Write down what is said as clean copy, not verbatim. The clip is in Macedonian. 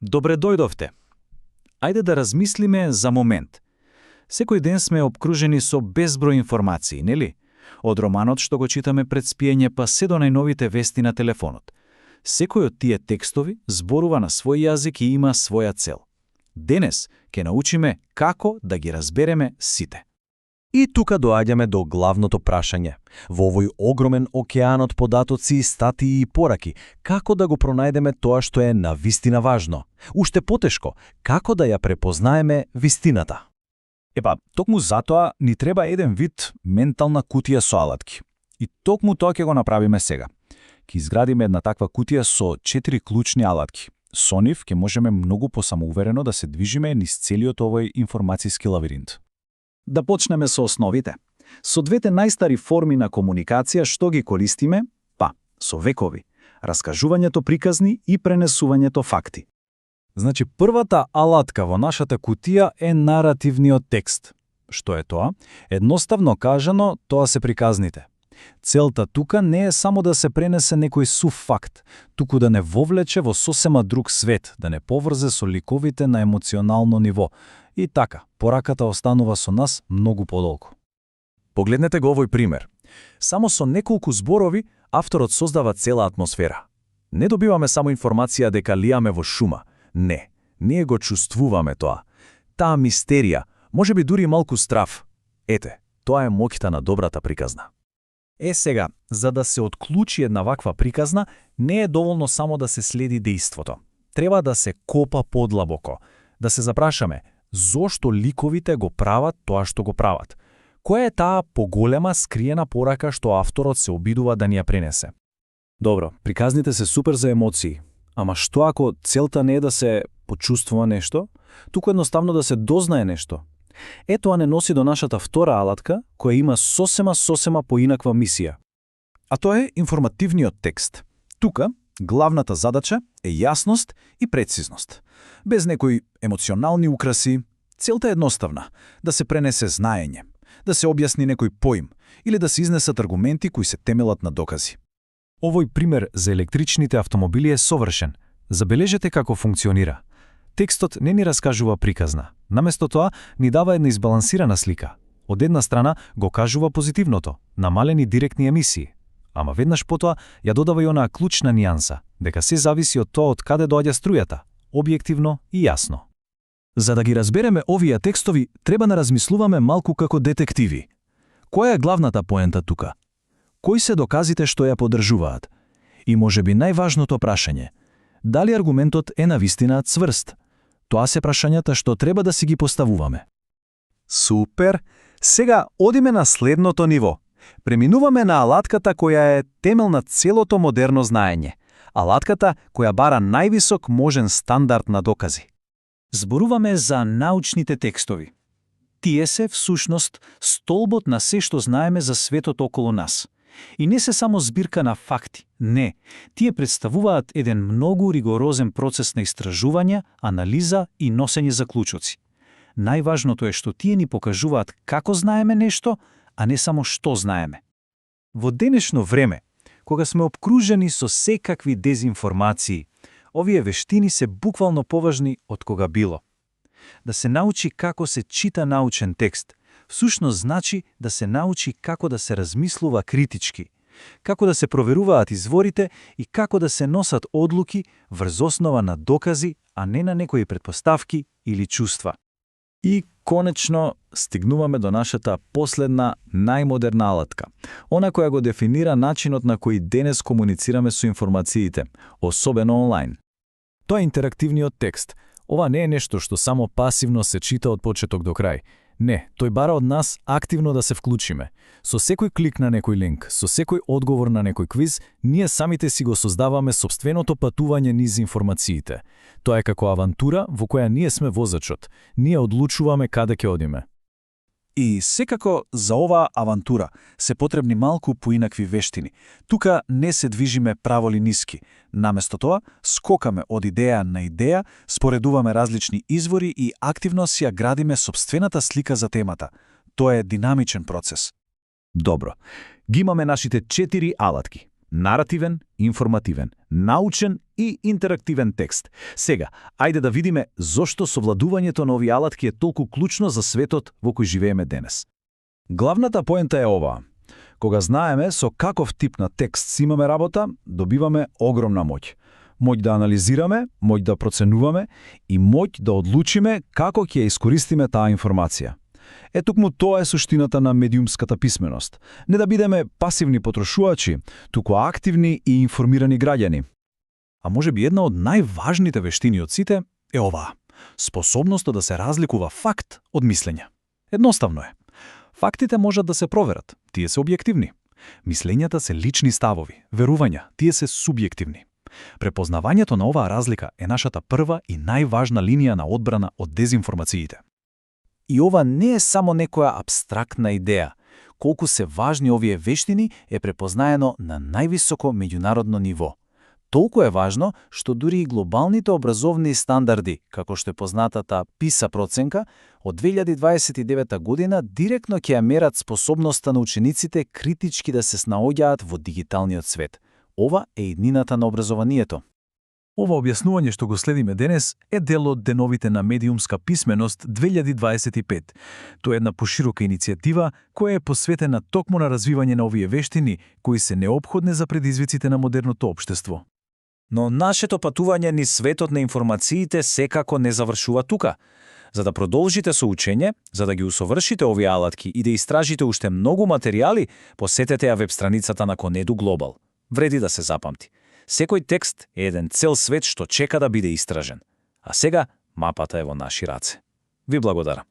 Добре дојдовте. Ајде да размислиме за момент. Секој ден сме обкружени со безброј информации, нели? Од романот што го читаме пред спиење па се до најновите вести на телефонот. Секој од тие текстови зборува на свој јазик и има своја цел. Денес ќе научиме како да ги разбереме сите. И тука доаѓаме до главното прашање. Во овој огромен океан од податоци, статии и пораки, како да го пронајдеме тоа што е навистина важно? Уште потешко, како да ја препознаеме вистината? Токму затоа ни треба еден вид ментална кутија со алатки. И токму тоа ќе го направиме сега. Ќе изградиме една таква кутија со 4 клучни алатки. Со нив ќе можеме многу посамоуверено да се движиме низ целиот овој информацијски лавиринт. Да почнеме со основите. Со двете најстари форми на комуникација што ги користиме, со векови. Раскажувањето приказни и пренесувањето факти. Значи, првата алатка во нашата кутија е наративниот текст. Што е тоа? Едноставно кажано, тоа се приказните. Целта тука не е само да се пренесе некој сув факт, туку да не вовлече во сосема друг свет, да не поврзе со ликовите на емоционално ниво. И така, пораката останува со нас многу подолго. Погледнете го овој пример. Само со неколку зборови авторот создава цела атмосфера. Не добиваме само информација дека лијаме во шума. Не, ние го чувствуваме тоа. Таа мистерија, можеби дури и малку страв. Ете, тоа е моќта на добрата приказна. Сега, за да се отклучи една ваква приказна, не е доволно само да се следи дејството. Треба да се копа подлабоко, да се запрашаме зошто ликовите го прават тоа што го прават. Која е таа поголема скриена порака што авторот се обидува да ни ја пренесе? Добро, приказните се супер за емоции. Ама што ако целта не е да се почувствува нешто, туку едноставно да се дознае нешто? Тоа не носи до нашата втора алатка, која има сосема поинаква мисија. А тоа е информативниот текст. Тука главната задача е јасност и прецизност. Без некои емоционални украси, целта е едноставна – да се пренесе знаење, да се објасни некој поим или да се изнесат аргументи кои се темелат на докази. Овој пример за електричните автомобили е совршен. Забележете како функционира. Текстот не ни раскажува приказна. Наместо тоа, ни дава една избалансирана слика. Од една страна го кажува позитивното, намалени директни емисии. Ама веднаш потоа ја додава и онаа клучна нијанса, дека се зависи од тоа од каде доаѓа струјата, објективно и јасно. За да ги разбереме овие текстови, треба да размислуваме малку како детективи. Која е главната поента тука? Кои се доказите што ја поддржуваат? И можеби најважното прашање, дали аргументот е навистина цврст? Тоа се прашањата што треба да си ги поставуваме. Супер! Сега одиме на следното ниво. Преминуваме на алатката која е темел на целото модерно знаење. Алатката која бара највисок можен стандард на докази. Зборуваме за научните текстови. Тие се, всушност, столбот на се што знаеме за светот околу нас. И не се само збирка на факти. Не, тие представуваат еден многу ригорозен процес на истражување, анализа и носење заклучоци. Најважното е што тие ни покажуваат како знаеме нешто, а не само што знаеме. Во денешно време, кога сме обкружени со секакви дезинформации, овие вештини се буквално поважни од кога било. Да се научи како се чита научен текст, всушност значи да се научи како да се размислува критички, како да се проверуваат изворите и како да се носат одлуки врз основа на докази, а не на некои претпоставки или чувства. И конечно стигнуваме до нашата последна, најмодерна алатка, она која го дефинира начинот на кој денес комуницираме со информациите, особено онлайн. Тоа е интерактивниот текст. Ова не е нешто што само пасивно се чита од почеток до крај. Не, тој бара од нас активно да се вклучиме. Со секој клик на некој линк, со секој одговор на некој квиз, ние самите си го создаваме сопственото патување низ информациите. Тоа е како авантура во која ние сме возачот. Ние одлучуваме каде ќе одиме. И секако за оваа авантура се потребни малку поинакви вештини. Тука не се движиме право ли ниски. Наместо тоа, скокаме од идеја на идеја, споредуваме различни извори и активно си ја градиме сопствената слика за темата. Тоа е динамичен процес. Добро. Ги имаме нашите 4 алатки. Наративен, информативен, научен и интерактивен текст. Сега, ајде да видиме зошто совладувањето на овие алатки е толку клучно за светот во кој живееме денес. Главната поента е оваа. Кога знаеме со каков тип на текст си имаме работа, добиваме огромна моќ. Моќ да анализираме, моќ да проценуваме и моќ да одлучиме како ќе ја искористиме таа информација. Токму тоа е суштината на медиумската писменост. Не да бидеме пасивни потрошувачи, туку активни и информирани граѓани. А може би една од најважните вештини од сите е оваа. Способноста да се разликува факт од мислење. Едноставно е. Фактите можат да се проверат, тие се објективни. Мислењата се лични ставови, верувања, тие се субјективни. Препознавањето на оваа разлика е нашата прва и најважна линија на одбрана од дезинформациите. И ова не е само некоја абстрактна идеја. Колку се важни овие вештини е препознаено на највисоко меѓународно ниво. Толку е важно што дури и глобалните образовни стандарди, како што е познатата PISA проценка, од 2029 година директно ќе ја мерат способноста на учениците критички да се снаоѓаат во дигиталниот свет. Ова е иднината на образованието. Ова објаснување што го следиме денес е дел од деновите на медиумска писменост 2025. Тоа е една поширока иницијатива која е посветена токму на развивање на овие вештини кои се неопходни за предизвиците на модерното општество. Но нашето патување низ светот на информациите секако не завршува тука. За да продолжите со учење, за да ги усовршите овие алатки и да истражите уште многу материјали, посетете ја веб страницата на Conedu Global. Вреди да се запамти. Секој текст е еден цел свет што чека да биде истражен. А сега мапата е во наши раце. Ви благодарам.